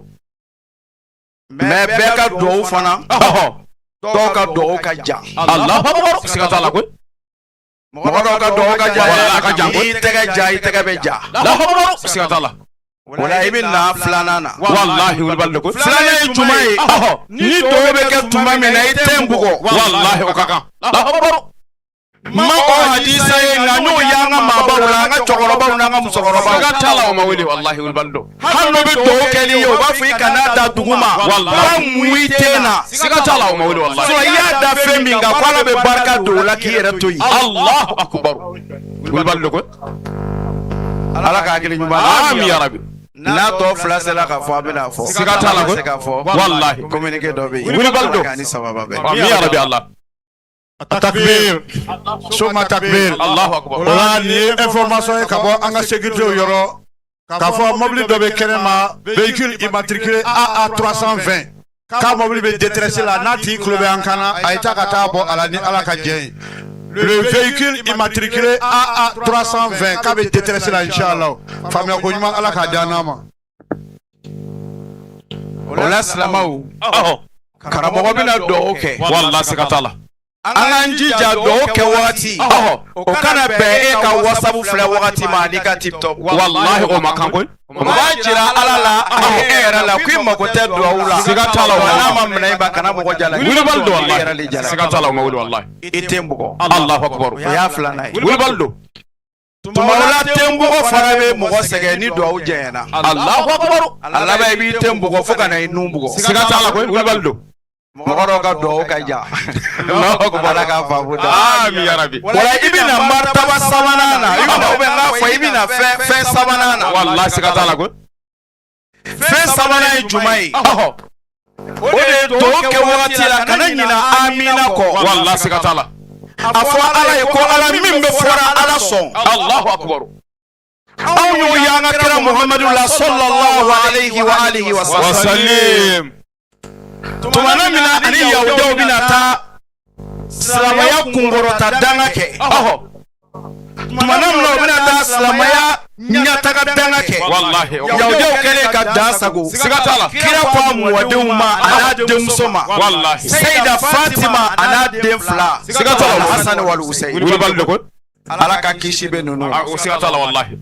Mais bɛɛ ka duwawu fana, dɔw ka duwawu ka jan. Allahu akbar, siga t'a la ko. Mɔgɔ dɔw ka duwawu ka jan. Wallahi, a ka jan. N'i tɛgɛ ja, i tɛgɛ bɛ ja. Allahu akbar, siga t'a la. O la, i bɛ na filanan na. Wallahi, wulibali don ko. Filanan ye jumɛn ye? Ni duwawu bɛ kɛ tuma min na, i tɛ n bugɔ. Wallahi, o ka kan. Allahu akbar. Ma o hadisa ye, nka n y'o ye an ka maabaw la, an ka cɛkɔrɔbaw n'an ka musokɔrɔbaw. Siga t'a la, o ma wuli wallahi, wulibali don. Hali n'o bɛ dugawu kɛli ye, o b'a fɔ i kana da dugu ma. Wallahi. K'a mun i ten na. Siga t'a la, o ma wuli wallahi. Sinon i y'a da fɛn min kan, ko Ala bɛ barika don o la k'i yɛrɛ to yen. Allahu akbar, wulibali don koyi. Ala ka hakili ɲuman di. Amin ya rabbi. N'a tɔ fila sera ka fɔ, a bɛna fɔ. Siga t'a la N'a ma koyi. se ka fɔ, Wallahi. communiqué dɔ bɛ yen. Wulibali don. Ala k'an ni sababa bɛn. Amin ya rabbi, Allah. Takbir, soma takbir. Allahu akbar. O la, nin ye information ye ka bɔ an ka sécurité yɔrɔ, k'a fɔ mobili dɔ bɛ kɛnɛ ma, véhicule immatriculé AA 320, k'a mobili bɛ détresse la. N'a tigi tulo bɛ an kan na, a ye taa ka taa bɔ a la ni Ala ka jɛ ye. Le véhicule immatriculé AA 320, k'a bɛ détresse la, inchallah. Faamuya ko ɲuman, Ala k'a di an n'a ma. O la, silamɛw, Ɔhɔ. karamɔgɔ bɛna dugawu kɛ. Wallahi, siga t'a la. An k'an jija, dugawu kɛ wagati, o kana bɛn e ka WhatsApp filɛ wagati ma ani ka TikTok. Wallahi, o ma kan koyi. O b'a jira Ala la ani e yɛrɛ la ko i mako tɛ dugawu la. Siga t'a la, Wa n'a ma minɛ i ma, kana mɔgɔ jalaki. Wulibali don. I yɛrɛ de Wallahi, jalaki. siga t'a la, o ma wuli wallahi. I tɛ n bugɔ. Allahu akbar. O y'a filanan ye. Wulibali don. Tuma dɔ la, tenbugɔ fana bɛ mɔgɔ sɛgɛn ni dugawu jɛɲɛna. Allahu akbar. A laban, i b'i ten bugɔ fo ka na i nun bugɔ. Siga t'a la koyi, wulibali don. Mɔgɔ dɔw ka dugawu ka jan. Allahu akbar. Ala k'a faamu da. Amin ya rabbi. Wala i bɛna martaba sabanan na, i bɛna, ou bien n k'a fɔ, i bɛna fɛn sabanan na. Wallahi, siga t'a la koyi. Fɛn sabanan ye jumɛn ye? Ɔhɔ. O de ye dugawu kɛ wagati la, kana ɲina amina kɔ. Wallahi, siga t'a la. A fɔ Ala ye ko Ala min bɛ fɔra, Ala sɔn. Allahu akbar. Anw y'o ye an ka kira Muhamadu la, sallallahu alayhi wa alihi wa sallam. Wasalim. Tumana min na ani yahudiyaw bɛna taa silamɛya kunkɔrɔta danga kɛ, Ɔhɔ. tumana min na u bɛna taa silamɛya ɲɛtaga danga kɛ, Wallahi. yahudiyaw kɛlen ka dan sago. Siga t'a la. Kira ko a mɔdenw ma, a n'a denmuso ma, Wallahi. Seyida Fatima a n'a den fila, Siga t'a la. Hasan wal Huseyin. Wulibali don koyi. Ala ka kisi bɛ ninnu. Ah, o siga t'a la wallahi.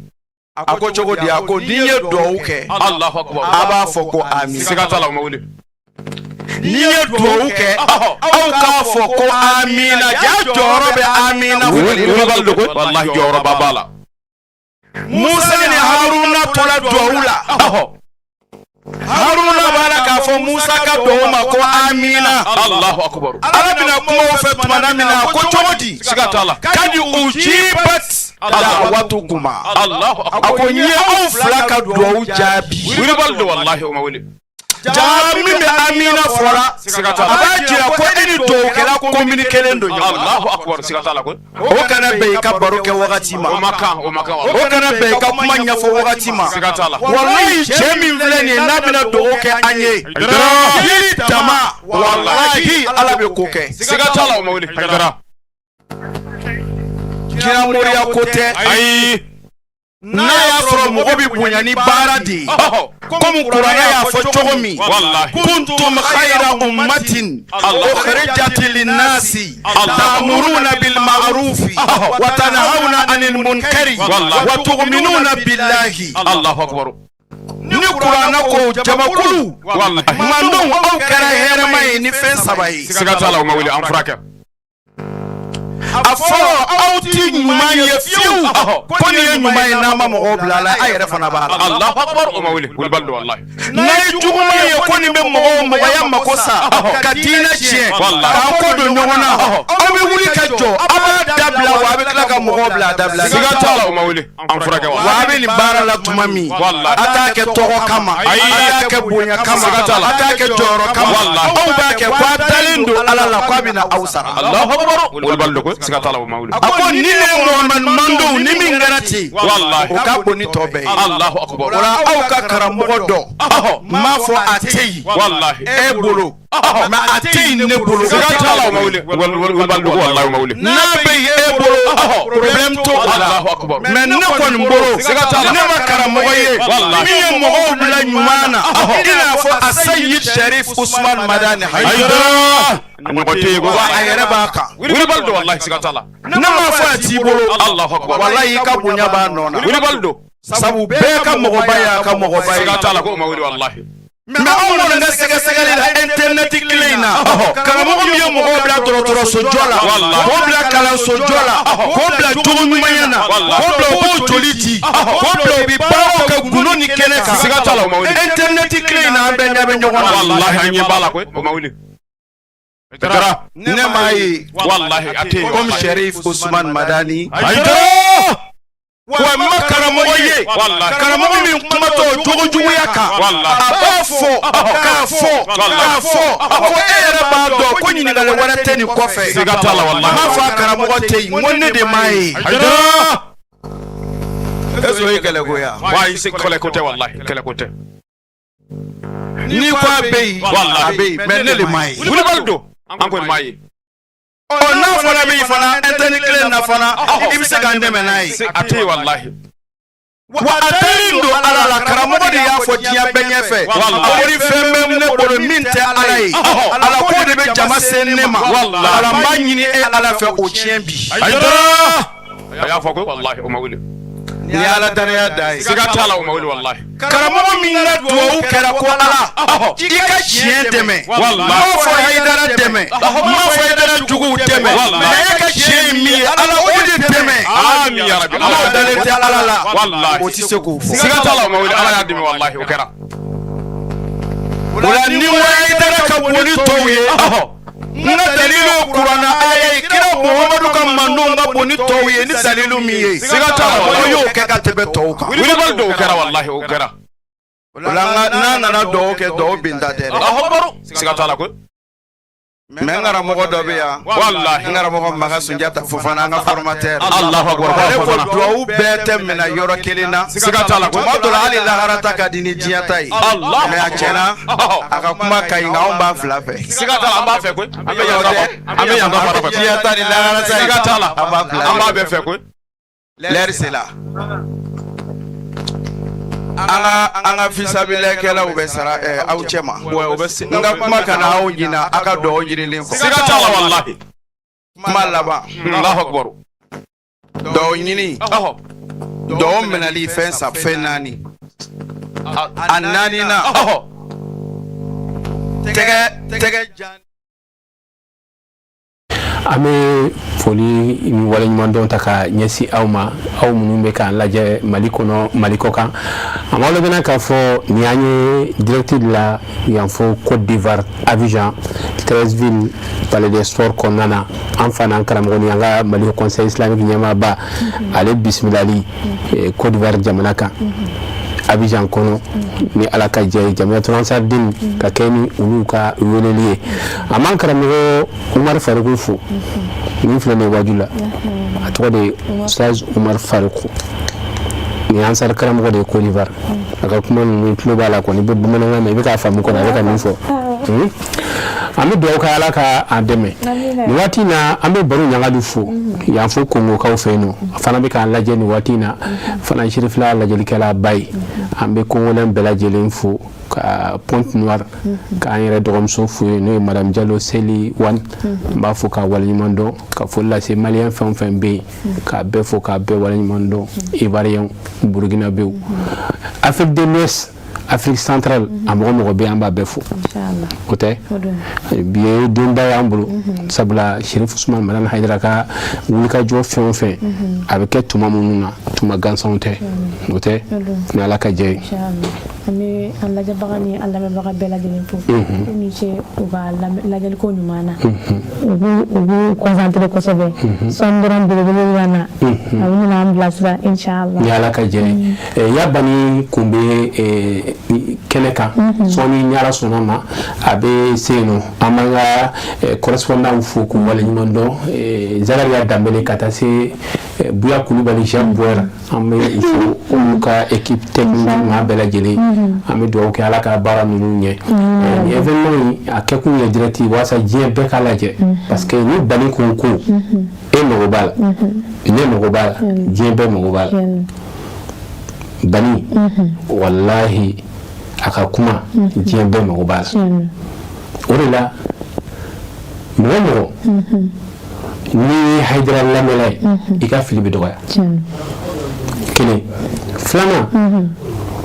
A ko cogo di? A ko ni n ye duwawu kɛ, Allahu akbar. a b'a fɔ ko amin. Siga t'a la, o ma wuli. N'i ye duwawu kɛ, aw k'a fɔ ko amina. Ja jɔyɔrɔ bɛ amina fɔli la. Wulibali don koyi. Wallahi, jɔyɔrɔba b'a la. Musa ni Haruna tora duwawu la. Ɔhɔ. Haruna b'a la k'a fɔ Musa ka duwawu ma ko amina. Allahu akbar. Ala bɛna kuma o fɛ tumana min na, a ko cogo di? Siga t'a la. Kadi ujibat da'watukuma. Allahu A akbar. ko n ye aw fila ka duwawu jaabi. Wulibali don wallahi, o ma wuli. Jaa min bɛ amina fɔra, Siga t'a a la. b'a jira ko e ni duwawukɛla communiqué don ɲɔgɔn na. Allahu akbar, siga t'a la koyi. O kana bɛn i ka baro kɛ wagati ma. O ma kan, o ma kan O wallahi. kana bɛn i ka kuma ɲɛfɔ wagati ma. Siga t'a la. Walayi, cɛ min filɛ nin ye, n'a bɛna dugawu kɛ an ye yiri dama, walahi, Ala bɛ ko kɛ. Siga t'a la, o ma wuli. Haidara. Kiramoriya ko tɛ. Ayi. N'a y'a sɔrɔ mɔgɔ bɛ bonya ni baara de ye, Ɔhɔ. komi kuranɛ y'a fɔ cogo min, Wallahi. kuntum khayra ummatin ukhrijat linnasi ta'muruna bil ma'rufi wa tanhauna 'anil munkari Wallahi. wa tu'minuna billahi. Allahu akbar. Ni kuranɛ ko jamakulu Wallahi. mandenw, aw kɛra hɛrɛma ye ni fɛn saba ye. Siga t'a la, o ma wuli, an furakɛ. A fɔlɔ, aw ti ɲuman ye fiyewu ko nin ye ɲuman ye, n'a ma mɔgɔw bila a la, a yɛrɛ fana b'a la. Allahu akbar, o ma wuli. Wulibali don wallahi. N'a ye juguman ye ko nin bɛ mɔgɔw mɔgɔya mako sa, ka diinɛ tiɲɛ, k'an kɔ don ɲɔgɔn na, aw bɛ wuli ka jɔ, aw b'a dabila, wa a bɛ tila ka mɔgɔw bila a dabila. Siga t'a la, o ma wuli, an furakɛ Wa wallahi. a bɛ nin baara la tuma min, Wallahi. a t'a kɛ tɔgɔ kama, Ayi. a t'a kɛ bonya kama, Siga t'a la. a t'a kɛ jɔyɔrɔ kama. Wallahi. Aw b'a kɛ ko a dalen don Ala la k'a bɛna aw sara. Allahu akbar, wulibali don koyi. Siga t'a la, o ma wuli. A ko ni ne ye Muhamadu mandenw ni min kɛra ten, Wallahi. o ka bon ni tɔ bɛɛ ye. Allahu akbar. O la, aw ka karamɔgɔ dɔ, n m'a fɔ a tɛ yen Wallahi. e bolo, mais a tɛ yen ne bolo. Siga t'a la, o ma wuli. Wulibali don wallahi, o ma wuli. N'a bɛ yen e bolo, problème t'o la. Allahu akbar. Mais ne kɔni bolo, Siga t'a la. ne ma karamɔgɔ ye Wallahi. min ye mɔgɔw bila ɲuman na, i n'a fɔ a Sayyid Sharif Usman Madani Hayidara. Hayidara. Ɲɔgɔn tɛ yen ko. Wa a yɛrɛ b'a kan. Wulibali don wallahi, siga t'a la. Ne m'a fɔ a t'i bolo. Allahu akbar. Walayi, i ka bonya b'a nɔ na. Wulibali don. Sabu bɛɛ ka mɔgɔba y'a ka mɔgɔba ye. Siga t'a la ko o ma wuli wallahi. Mais anw kɔni ka sɛgɛsɛgɛli la internet kelen in na, karamɔgɔ min ye mɔgɔw bila dɔgɔtɔrɔso jɔ la, k'o bila kalanso jɔ la, k'o bila jogo ɲumanya na, k'o bila u b'o joli di, k'o bila u bɛ baaraw kɛ gundo ni kɛnɛ kan. Siga t'a la, o ma wuli. Internet kelen in na, an bɛɛ ɲɛ bɛ ɲɔgɔn na. Walahi, an ɲɛ b'a la koyi, o ma wuli. Dara. Ne m'a ye. Walahi, a tɛ yen. Comme Chérif Ousmane Madani Hayidara. Wa n ma karamɔgɔ ye, Walahi. karamɔgɔ min kumatɔ jogo juguya kan, Walahi. a b'a fɔ k'a fɔ k'a fɔ fo e yɛrɛ b'a dɔn ko ɲininkali wɛrɛ tɛ nin kɔfɛ. Siga t'a la, walahi. N m'a fɔ a karamɔgɔ tɛ yen, n ko ne de m'a ye. Hayidara. Est-ce que o ye kɛlɛko ye? Wa se kɛlɛko tɛ, walahi, kɛlɛko tɛ. N'i ko a bɛ yen, Walahi. a bɛ yen, mais ne de m'a ye. Wulibali don, an kɔni m'a ye. Ɔ, n'a fɔra bɛ yen fana, internet kelen na fana, i bɛ se k'an dɛmɛ n'a ye. A tɛ yen, walahi. Wa a dalen don Ala la, karamɔgɔ de y'a fɔ diɲɛ bɛɛ ɲɛfɛ. Walahi. A ko ni fɛn bɛ ne bolo min tɛ Ala ye, Ala ko de bɛ jama se ne ma. Walahi. Ala, n b'a ɲini e Ala fɛ, o tiɲɛ bi. Hayidara. A y'a fɔ ko walahi, o ma wuli. Nin ye Ala danaya dan ye. Siga t'a la, o ma wuli, walahi. Karamɔgɔ min ka duwawu kɛra ko Ala i ka tiɲɛ dɛmɛ. Walahi. N m'a fɔ Hayidara dɛmɛ, n m'a fɔ Hayidara juguw dɛmɛ, Walahi. mais e ka tiɲɛ ye min ye, Ala o de dɛmɛ. Amin ya Rabbi. N'o dalen tɛ Ala la, Walahi. o tɛ se k'o fɔ. Siga t'a la, o ma wuli. Ala y'a dɛmɛ, walahi, o kɛra. O la, ni ko Hayidara ka bon ni tɔw ye, n ka dalilu ye kuranna aya ye, kira Muhamadu ka mandenw ka bon ni tɔw ye ni dalilu min ye. Siga t'a la, o y'o kɛ ka tɛmɛ tɔw kan. Wulibali don, o kɛra, walahi, o kɛra. O la, n'an nana duwawu kɛ, duwawu binta tɛ dɛ. Allahu akbar. Siga t'a la koyi. Mais n karamɔgɔ dɔ bɛ yan. Walahi. N karamɔgɔ Makan Sunjata Fofana, an ka formateur. Allahu akbar. Ale ko duwawu bɛɛ tɛ minɛ yɔrɔ kelen na. Siga t'a la koyi. Tuma dɔ la, hali lahara ta ka di ni diɲɛ ta ye. Allah. Mais a tiɲɛna, a ka kuma ka ɲi, nka anw b'a fila fɛ. Siga t'a la, an b'a fɛ koyi. An bɛ yan dɔ, an bɛ yan dɔ fana fɛ. Diɲɛ ta ni lahara ta ye. Siga t'a la. An b'a fila An b'a bɛɛ fɛ koyi. L'heure c'est là. An ka fisabilakɛlaw bɛ sara aw cɛ ma. Ouais, o bɛ se. N ka kuma kana aw ɲina, aw ka duwawu ɲininen kɔ. Siga t'a la, walahi. Kuma laban. Allahu akbar. Duwawu ɲini. Ɔhɔ. Duwawu minɛli fɛn saba, fɛn naani. A naaninan. Ɔhɔ. Tɛgɛ jan. An bɛ foli ni waleɲumandɔn ta ka ɲɛsin aw ma, aw minnu bɛ k'an lajɛ Mali kɔnɔ, Mali kɔ kan. An b'aw ladɔnniya k'a fɔ nin y'an ye direct de la yan fo Côte d'Ivoire, Abidjan, Treichville, Palais des Sports kɔnɔna na. An fa n'an karamɔgɔ ni an ka Mali Conseil islamique ɲɛmaaba, ale bisimilali Côte d'Ivoire jamana kan, Abidjan kɔnɔ, ni Ala ka jɛ ye, Jamiyatul Ansardine ka kɛ ni olu ka weleli ye. An b'an karamɔgɔ Umar Faruku fo. Nin filɛ nin ye waaju la, a tɔgɔ de ye Ustaz Umar Faruku. Nin ye Ansar karamɔgɔ de ye Côte d'Ivoire. A ka kuma ninnu, tulo b'a la kɔni, i bɛ bamanankan mɛn, i bɛ k'a faamu kɔni, a bɛ ka min fɔ. An bɛ dugawu kɛ, Ala ka an dɛmɛ nin waati in na. An bɛ Baro Ɲagadu fo yan fo Kongokaw fɛ yen nɔ. A fana bɛ k'an lajɛ nin waati in na fana, Sirifila lajɛlikɛla ba ye. An bɛ Kongolɛn bɛɛ lajɛlen fo ka Pointe Noire, k'an yɛrɛ dɔgɔmuso fo yen, n'o ye Madame Jalo Seli Wan. N b'a fo k'a waleɲuman dɔn, ka foli lase Malien fɛn o fɛn bɛ yen, k'a bɛɛ fo k'a bɛɛ waleɲuman dɔn, Ivoirien, Burkinabéw, Afrique de l'Ouest, Afrique centrale, a mɔgɔ mɔgɔ bɛ yen, an b'a bɛɛ fo. O tɛ bi ye donba y'an bolo, sabula Sherif Usman Madani Hayidara ka wulikajɔ fɛn o fɛn a bɛ kɛ tuma minnu na, tuma gansanw tɛ. O tɛ ni Ala ka jɛ ye. An bɛ an lajɛbaga ni an lamɛnbaga bɛɛ lajɛlen fo, u ni ce u ka lajɛliko ɲuman na. U b'u concentré kosɛbɛ. Sɔɔni dɔrɔn, belebele bɛ na, a bɛ na an bilasira, inshallah. Ni Ala ka jɛ ye, Yabani kun bɛ kɛnɛ kan. Sɔɔni, ni Ala sɔnna ma, a bɛ se yen nɔ. An b'an ka correspondant fo k'u waleɲuman dɔn, Zakariya Danbele ka taa se Buya Kulubali, Jean Boyer. An bɛ u fo, olu ka équipe technique maa bɛɛ lajɛlen. An bɛ dugawu kɛ, Ala ka baara ninnu ɲɛ. Nin événement in, a kɛkun ye direct walasa diɲɛ bɛɛ k'a lajɛ, parce que ni bani ko e mago b'a la, ne mago b'a la, diɲɛ bɛɛ mago b'a la. Bani, walahi, a ka kuma, diɲɛ bɛɛ mago b'a la. O de la, mɔgɔ mɔgɔ n'i ye Hayidara lamɛnla ye, i ka fili bɛ dɔgɔya. Kelen filanan,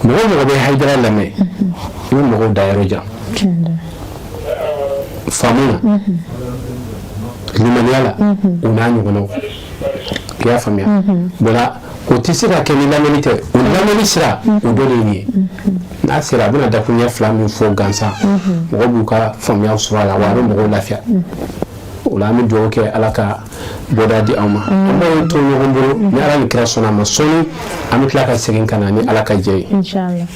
mɔgɔ mɔgɔ bɛ Hayidara lamɛn I bɛ mɔgɔw da yɔrɔ jan faamu na, limaniya la, o n'a ɲɔgɔnnaw. I y'a faamuya? Voilà, o tɛ se ka kɛ ni lamɛnni tɛ. O lamɛnni sira, o dɔ de ye nin ye. N'a sera, a bɛna dakuruɲɛ fila min fɔ gansan, mɔgɔw b'u ka faamuya sɔrɔ a la, wa a bɛ mɔgɔw lafiya. O la, an bɛ dugawu kɛ, Ala ka bɔda di aw ma. An b'aw to ɲɔgɔn bolo ni Ala ni kira sɔnna a ma. Sɔɔni an bɛ tila ka segin ka na ni Ala ka jɛ ye. Inchallah.